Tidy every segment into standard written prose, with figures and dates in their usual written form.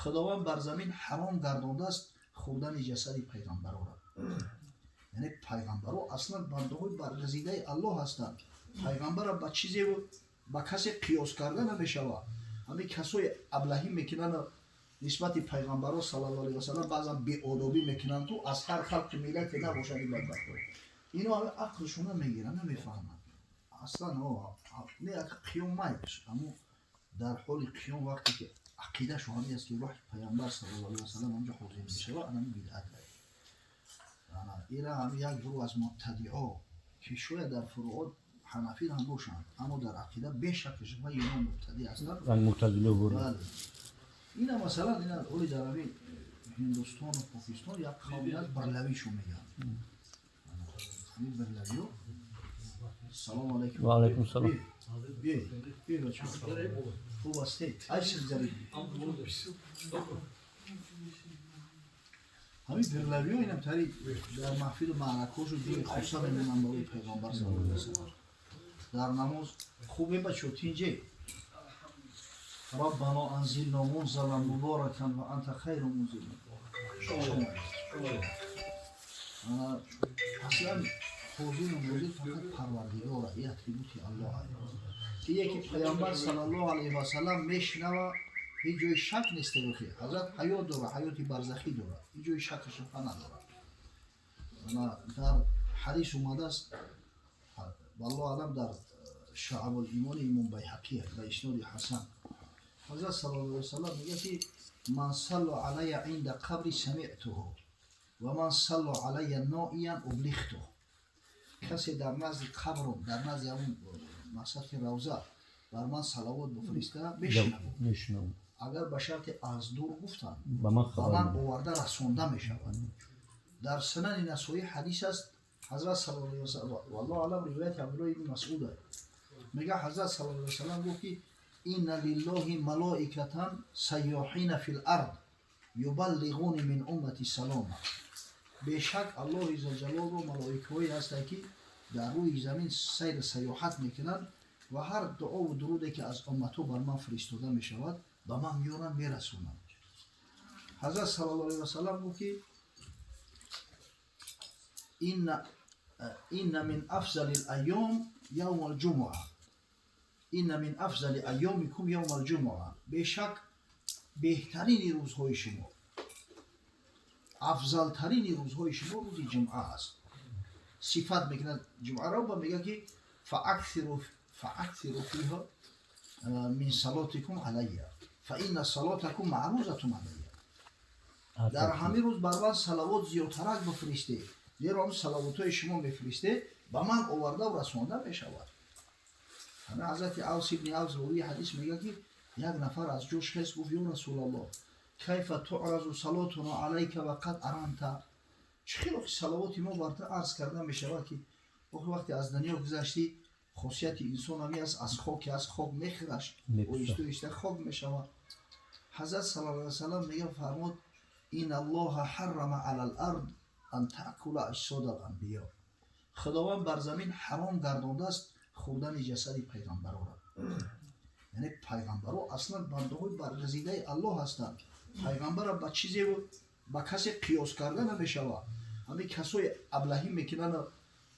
Худованд бар замин ҳаром гардондааст хӯрдани ҷасади пайғамбарора. Яъне пайғамбаро аслан бандаҳои баргазидаи Аллоҳ ҳастанд. Пайғамбарро ба чизеву ба касе қиёс карда намешавад. Ҳамин касои аблаҳӣ мекунанд нисбати пайғамбаро саллаллоҳу алайҳи васаллам, баъзан беодобӣ мекунанд, ту аз ҳар халқи миллате набошад ин бадбахтҳо. Ино ҳама ақлшона мегиранд, намефаҳманд. Аслан не қиёмат, аммо дар ҳоли қиём вақте ки ақидашу ҳамин аст, ки рӯҳи пайғамбар саллаллоҳу алайҳи васаллам онҷо ҳозир мешавад, анами бидъат. Ира ҳами як гурӯҳ аз мубтадиъо, ки шояд дар фуруот ҳанафӣ ҳам бошанд, аммо дар ақида бешак ва ино мубтадӣ ҳастанд. Ранг мутазило буд. Бале. Ина масалан, ина оли дар ҳамин Ҳиндустону Покистон як қавме аст, барлавишу мегӯянд. Ҳамин барлавиё. Салому алайкум. Ва алайкум салом. Биёед, биёед, бача. Хуб ҳастед? Ай чиз зарид. Ҳамин барлавиё инам тари дар маҳфилу маъракҳошу ҷои хоса мемонанд барои пайғамбар саллаллоҳу алайҳи васаллам. Дар намоз хубе, бачо, тинҷе. Раббано анзилна мунзалан муборакан ва анта хайру мунзилин. Аслан ҳозиру нозир фақат Парвардигора, ин атрибути Аллоҳ. Ие ки пайғамбар саллаллоҳу алайҳи васаллам мешунава, ҳеҷ ҷои шак нест, ки ҳазрат ҳаёт дора, ҳаёти барзахӣ дора, ҳеҷ ҷои шаку шубҳа надорад. Дар ҳадис омадааст, валлоҳу аълам, дар Шуъабул Имони Имом Байҳақӣ ба исноди ҳасан, ҳазрат саллаллоҳу алайҳи васаллам мегӯяд, ки ман салла алайя инда қабри самиътуҳу ва ман салла алайя ноиян ублихтуҳ. Касе дар назди қабрум, дар назди ҳамун мақсади равза бар ман салавот бифириста, мешунавам. Мешунавам. Агар ба шарти аз дур гуфтанд, ба ман ба хабар ман оварда расонда мешавад. Дар Сунани Насоӣ ҳадис аст, ҳазрат саллаллоҳу алайҳи васаллам, валлоҳу аълам, ривояти Абдуллоҳ ибни Масъуд аст, мегӯяд, ҳазрат саллаллоҳу алайҳи васаллам гуфт, ки инна лиллоҳи малоикатан сайёҳина фил ард юбаллиғуни мин уммати салома. Бешак Аллоҳи зулҷалолро малоикаҳое ҳастанд, ки дар рӯи замин сайру сайёҳат мекунанд ва ҳар дуову дуруде, ки аз умматҳо бар ман фиристода мешавад, ба ман меёранд, мерасонанд. Ҳазрат саллаллоҳу алайҳи васаллам гуфт, ки инна мин афзали лайём явма лҷумуа, инна мин афзали айёмикум явма лҷумуа. Бешак беҳтарини рӯзҳои шумо, афзалтарини рӯзҳои шумо рӯзи ҷумъа аст. Сифат мекунад ҷумъаро ва мегӯяд, ки фааксиру фиҳа мин салотикум алайя фа инна салотакум маърузатун алайя. Дар ҳамин рӯз бар ман салавот зиёдтарак бифиристед, зеро ҳамн салавотҳои шумо мефиристед, ба ман овардаву расонда мешавад. Ҳамин ҳазрати Авс ибни Авс ровии ҳадис мегӯяд, ки як нафар аз ҷош хест, гуфт: «Ё Расулаллоҳ, кайфа туъразу салотуно алайка ва қад арамта?» Чӣ хеле салавоти мо бар ту арз карда мешавад, ки охи вақте аз дунё гузаштӣ? Хосияти инсон ҳамин аст, аз хоки аст, хок мехӯраш, оҳиста оҳиста хок мешавад. Ҳазрат саллаллоҳу алайҳи васаллам мегӯяд, фармуд: «Ин аллоҳа ҳаррама ала л-ард ан таъкула аҷсода ал-анбиё». Худованд бар замин ҳаром гардондааст хӯрдани ҷасади пайғамбарора. Яъне пайғамбаро аслан бандаҳои баргазидаи Аллоҳ ҳастанд. Пайғамбарро ба чизеву ба касе қиёс карда намешавад. Ҳамин касои аблаҳӣ мекунанд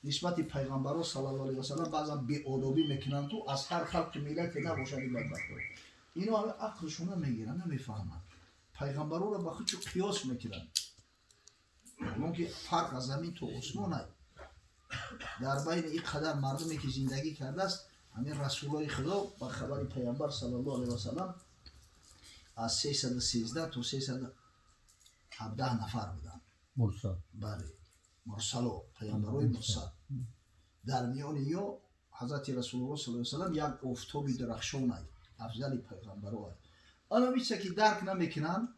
нисбати пайғамбаро саллаллоҳу алайҳи васаллам, баъзан беодобӣ мекунанд, ту аз ҳар халқи миллате набошад ин бадбахтҳо. Ино ҳама ақлшона мегиранд, намефаҳманд. Пайғамбароро ба худшо қиёс мекунанд, он ки фарқ аз замин то осмон ай. Дар байни ин қадар мардуме, ки зиндагӣ кардааст, ҳамин расулои Худо ба хабари пайғамбар саллаллоҳу алайҳи васаллам аз 313 то 317 нафар буданд. Мурсал. Бале, мурсало, пайғамбарои мурсал. Дар миёни ё ҳазрати Расулуллоҳ саллаллоҳу алайҳи васаллам як офтоби дарахшон ай, афзали пайғамбаро ай. Ана миса ки дарк намекунанд,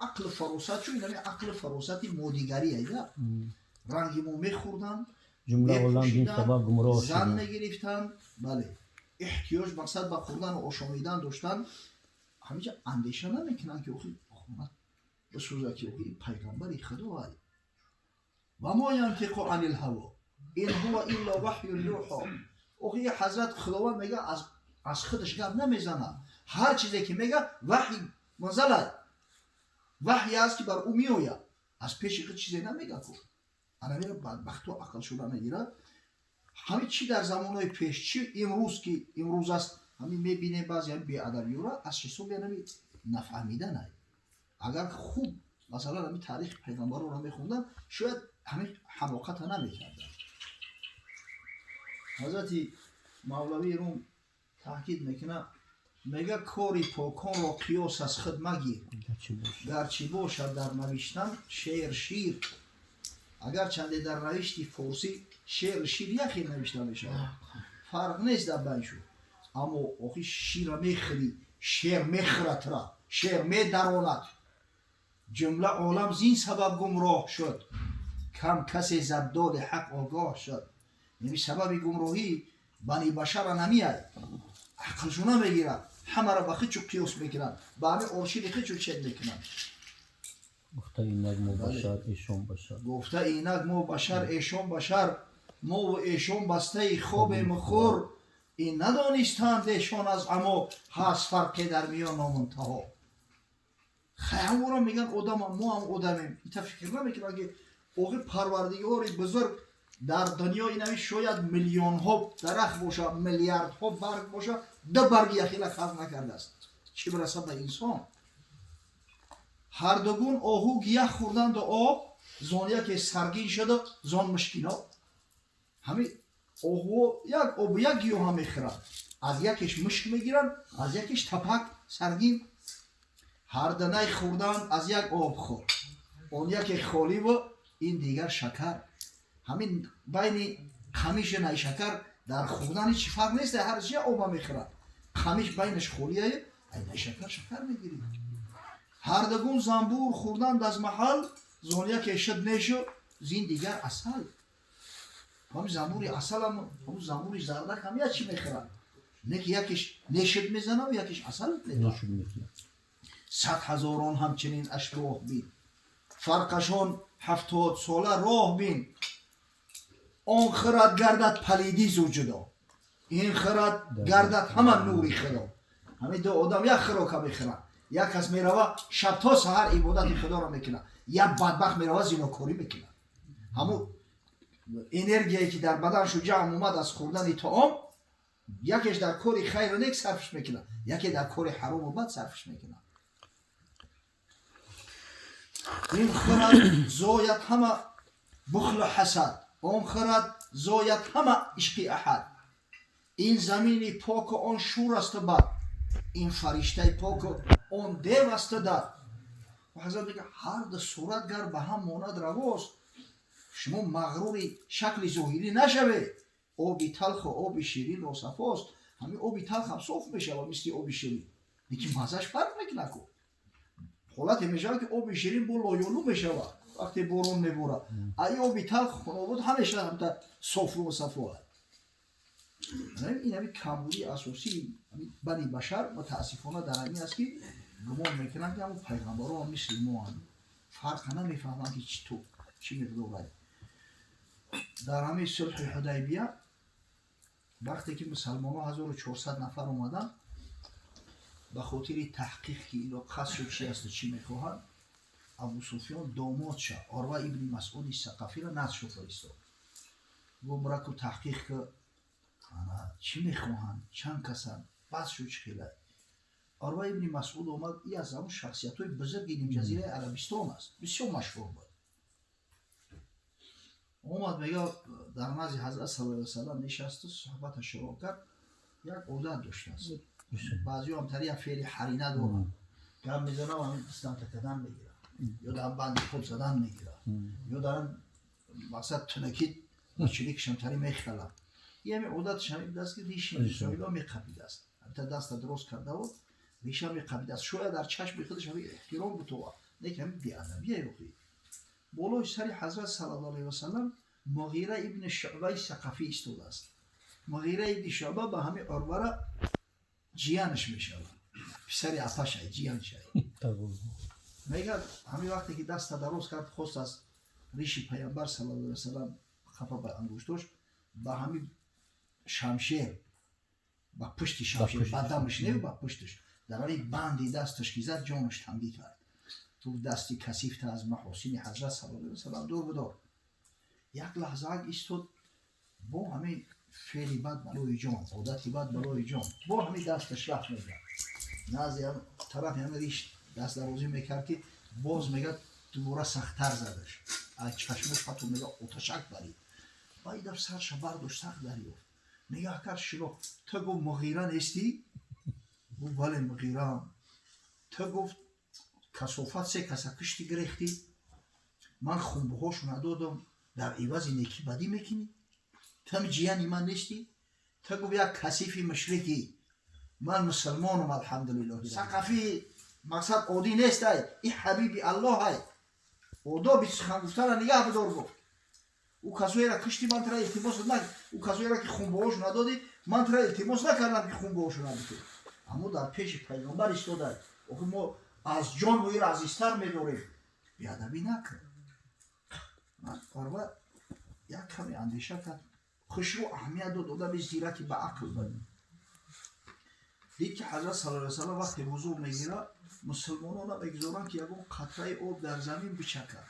ақлу фаросат, чун инами ақлу фаросати модигарӣ айда ранги мо мехӯрданд, ҷумла олам дин мепӯшиданд, сабаб гумроҳ зан шуданд. мегирифтанд. Бале, эҳтиёҷ мақсад ба хӯрдану ошомидан доштанд. Ҳамиҷа андеша намекунанд, ки охи хона бисӯза, ки охи ин пайғамбари Худо ай. Ва мо янтиқу анил ҳаво ин ҳува илла ваҳюн юҳо. Охи ҳазрат Худованд мега, аз худаш гап намезанад, ҳар чизе ки мега, ваҳй мунзалад. Ваҳй аст ки бар ӯ меояд, аз пеши худ чизе намега ку. Анамира бадбахту ақл шуда мегирад. Ҳамин чӣ дар замонҳои пеш, чӣ имрӯз ки имрӯз аст, ҳамин мебинем баъзе ҳамин беадабиёра аз ҳисоби ҳамин нафаҳмиданай. Агар хуб масалан ҳамин таърихи пайғамбарро мехонданд, шояд ҳамин ҳамоқата намекарданд. Ҳазрати Мавлавии Рум таъкид мекунад, мега кори поконро қиёс аз худ магир, гарчи бошад дар навиштан шеър шир. Агарчанде дар навишти форсӣ шеър шир яхе навишта мешавад, фарқ нест дар байншу, аммо охи шира мехӯрӣ, шер мехӯратра, шер медаронад. Ҷумла олам зин сабаб гумроҳ шуд, кам касе забдоли ҳақ огоҳ шуд. Яъне сабаби гумроҳӣ бани башара намеяд, ақлшу намегирад, ҳамаро ба хичу қиёс мекунад, ба ҳамин оршиди хичу чед мекунад. Гуфта инак мо башар, эшон башар. Гуфта инак мо башар, эшон башар, мову эшон бастаи хобему хӯр. Ин надонистанд эшон аз амо, ҳаст фарқе дар миён номунтаҳо. Ҳамонро мегӯянд одама, мо ҳам одамем. Ита фикр намекунанд ки охир Парвардигори бузург дар дунё инави шояд миллионҳо дарахт боша, миллиардҳо барг боша, ду барги яхела халқ накардааст. Чӣ бирасад ба инсон? Ҳар дугун оҳу гиёҳ хӯрданду об, зон яке саргин шуда, зон мушкиноб. Ҳамин оҳу як об як гиёҳа мехӯрад, аз якеш мушк мегиранд, аз якеш тапак саргин. Ҳар данай хӯрданд аз як об хӯр, он яке холиву ин дигар шакар. Ҳамин байни қамишу найшакар дар хӯрдани чӣ фарқ нест, ҳар чи оба мехӯрад. Қамиш байнаш холияю, ай найшакар шакар мегирӣ. Ҳар дугун занбур хӯрданд аз маҳал, зон яке шуд нешу, зин дигар асал. Ҳамин занбури асалам, ҳамун занбури зардак ҳам як чӣ мехӯрад, не ки якеш нешуд мезанаву якеш асал медиҳад. 100 ҳазорон ҳамчунин ашбоҳ бин, фарқашон 70 сола роҳ бин. Он хирад гардад палидӣ зу ҷудо, ин хирад гардад ҳама нури худо. Ҳамин ду одам як хирока мехӯранд, як кас мерава шаб то саҳар ибодати худоро мекунад, як бадбахт мерава зинокорӣ мекунад. Ҳамун энергияе ки дар баданшу ҷамъ омад аз хӯрдани таом, якеш дар кори хайру нек сарфш мекунад, яке дар кори ҳарому бад сарфш мекунад. Ин хирад зояд ҳама бухлу ҳасад, он хирад зояд ҳама ишқи аҳад. Ин замини поку он шур асту бад, ин фариштаи поку он дев асту дад. Ҳазрат мегӯяд ҳар ду сурат гар ба ҳам монад равост, шумо мағрури шакли зоҳирӣ нашавед. Оби талху оби ширинро сафост. Ҳамин оби талх ҳам соф мешавад мисли оби ширин, лекин маззаш фарқ мекунад ку. Ҳолате мешавад ки оби ширин бо лоёлу мешавад вақте борон меборад, ай оби талх хунобуд ҳамеша ҳамта софу сафо. Ин ҳамин камбудии асосии бани башар мутаассифона дар ҳамин аст ки гумон мекунанд ки ҳамун пайғамбарон мисли моанд, фарқа намефаҳманд ки чӣ ту чӣ миқдорад. Дар ҳамин сулҳи Ҳудайбия вақте ки мусалмонҳо 1400 нафар омаданд, ба хотири таҳқиқ ки ино қасду чи асту чӣ мехоҳанд, Абу Суфён домодша Орва ибни Масъуди Сақафиро назд фиристод. Гуфт бираку таҳқиқ ки чӣ мехоҳанд, чанд касанд, баъд шу чӣ хелай. Орва ибни Масъуд омад, и аз ҳамун шахсиятҳои бузурги нимҷазираи Арабистон аст, бисёр машҳур буд. Омад, мега дар назди Ҳазрат саллаллоҳу алайҳи васаллам нишасту суҳбата шурӯъ кард. Як одат доштааст, баъзеҳо ҳам тари як феъли ҳарина доранд, гап мезанам ҳамин дастамта кардан мегирад, ё дар банди пул задан мегирад, ё дар мақсад тунакӣ чиликшам тари мехалад. И ҳамин одаташ ҳамин будааст ки риши мусоҳиба меқапидааст, ҳамта даста дурост кардаву риша меқапидааст. Шояд дар чашми худаш ҳамин эҳтиром бутова, лекин ҳамин беадабия охи. Болои сари Ҳазрат саллаллоҳу алайҳи васаллам Муғира ибни Шуъбаи Сақафӣ истодааст. Муғира ибни Шуъба ба ҳамин Урвара ҷиянаш мешавад, писари апашай, ҷияншай. Мегӯяд ҳамин вақте ки даста дароз кард, хост аз риши пайғамбар саллаллоҳу алайҳи васаллам хафа ба ангуштош, ба ҳамин шамшер, ба пушти шамшер, ба дамаш не, ба пушташ, дар ҳамин банди дасташ ки зад, ҷонаш тангӣ кард. Ту дасти касифта аз маҳосини ҳазрат саллаллоҳу алайҳи васаллам дур бидор. Як лаҳзаак истод, бо ҳамин феъли бад балои ҷон, одати бад балои ҷон, бо ҳамин дасташ рафт, мегӯяд, назди тарафи ҳамин риш даст дарозӣ мекард, ки боз, мегӯяд, дубора сахттар задаш, аз чашмош ҳатто, мега, оташак барид. Ба ин даф сарша бардошт, сахт дарёфт, нигаҳ кард, шинохт. Ту, гуфт, Муғира нестӣ? Гуфт: «Бале, Муғираам». Ту, гуфт, касофат се каса кишти, гирехтӣ, ман хунбуҳошо надодам, дар ивази некӣ бадӣ мекунӣ? Ту ҷияни ман нестӣ? Ту, гуфт, як касифи мушрикӣ, ман мусулмонам, алҳамдулиллоҳ. Сақафӣ мақсад оддӣ нестай, и ҳабиби аллоҳай, одоби сухан гуфтана нигаҳ бидор. Гуфт: «Ӯ касоеро кишти, ман тра илтимос на, ӯ касоеро ки хунбуҳошо надодӣ, ман тра илтимос накардам, ки хунбуҳошо надодӣ». Аммо дар пеши пайғамбар истодай, охи мо аз ҷону ира азизтар медорем, беадабӣ накун. Парва як каме андеша кард, хушрӯ аҳамият дод, одами зираки ба ақл буд. Дид, ки ҳазрат саллаллоҳу алайҳи васаллам вақте вузӯ мегирад, мусулмонон намегузоранд, ки ягон қатраи об дар замин бичакад,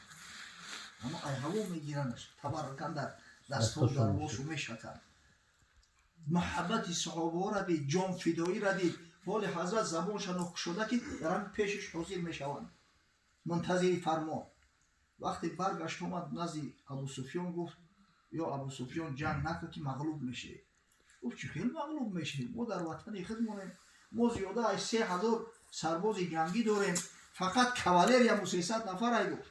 аммо ай ҳаво мегиранаш, табаррукан дар дастҳо дарвошу мешаканд. Муҳаббати саҳобаҳоро дид, ҷонфидоиро дид. Ҳоли ҳазрат забонша нокушода, ки дар ҳамин пешаш ҳозир мешаванд, мунтазири фармон. Вақте баргашт, омад назди Абусуфён, гуфт: «Ё Абусуфён, ҷанг накун, ки мағлуб мешавӣ». Гуфт: «Чӣ хел мағлуб мешавем? Мо дар ватани худ монем, мо зиёда аз 3000 сарбози ҷангӣ дорем, фақат кавалерияму 300 нафарай». Гуфт: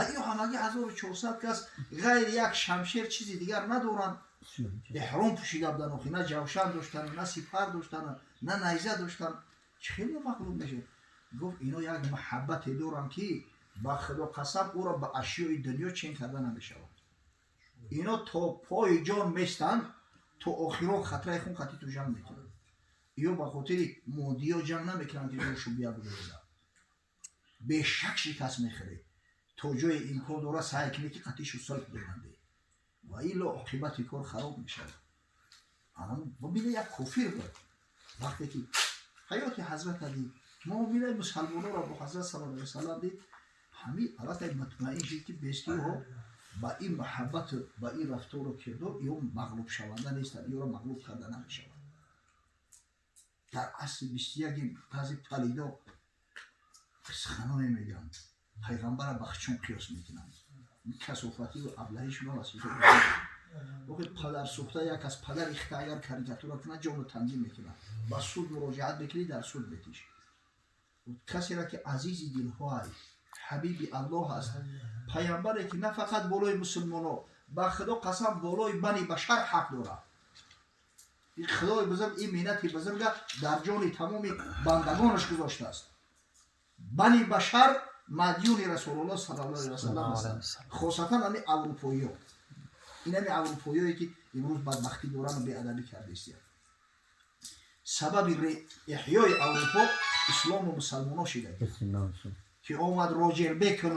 «Аю ҳамагӣ 1400 кас, ғайри як шамшер чизи дигар надоранд, эҳром пӯшида буданд, охи на ҷавшан доштанд, на сипар доштанд, на найза доштанд, чӣ хел мо мағлуб мешавем?» Гуфт: «Ино як муҳаббате дорам, ки ба Худо қасам, ӯро ба ашёи дунё чен карда намешавад. Ино то пои ҷон местанд, то охирон қатраи хун қати ту ҷанг мекунанд. Ё ба хотири моддиё ҷанг намекунанд, ки ҷошу бия бигӯзад, бешак шикаст мехӯред. То ҷое имкон дорад, саъй кунед, ки қатишу сулҳ бибандед, ва илло оқибати кор хароб мешавад». Бибине, як кофир буд, вақте ки ҳаёти ҳазрата дид, муомилаи мусалмононро бо ҳазрат саллаллоҳу алайҳи васаллам дид, ҳамин аллакай мутмаин шуд, ки бестиҳо ба ин муҳаббату ба ин рафтору кирдор ё мағлубшаванда нестанд, ёро мағлуб карда намешавад. Дар асри 21-им баъзе палидо суханое мегӯянд, пайғамбара ба чун қиёс мекунанд. Касофативу аблаҳишонро аз ҳисоб. Охи падарсӯхта, як аз падар ихта агар карикатура кунад, ҷону танзим мекунад, ба суд муроҷиат мекунӣ, дар суд метиш. Касеро ки азизи дилҳоай, ҳабиби аллоҳ аст, паямбаре ки на фақат болои мусулмоно, ба Худо қасам, болои бани башар ҳақ дорад. Худои бузург ин миннати бузурга дар ҷони тамоми бандагонаш гузоштааст. Бани башар мадюни Расулуллоҳ саллаллоҳу алайҳи васаллам ҳастанд, хосатан ами аврупоиё, инами аврупоиёе ки имрӯз бадбахтӣ дорану беадабӣ кардистиянд. Сабаби эҳёи Аврупо ислому мусалмоно шида, ки омад Роҷер Бекон,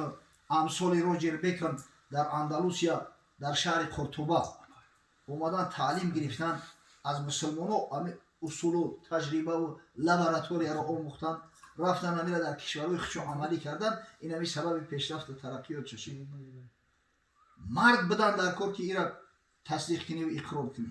амсоли Роҷер Бекон, дар Андалусия, дар шаҳри Қуртуба омадан, таълим гирифтан аз мусулмоно, ами усулу таҷрибаву лабораторияро омӯхтан, рафтан, амира дар кишварҳои худшон амалӣ кардан. Инами сабаби пешрафту тараққиёт шашид. Мард будан дар кор, ки ира тасдиқ кунӣ иқрор кунӣ.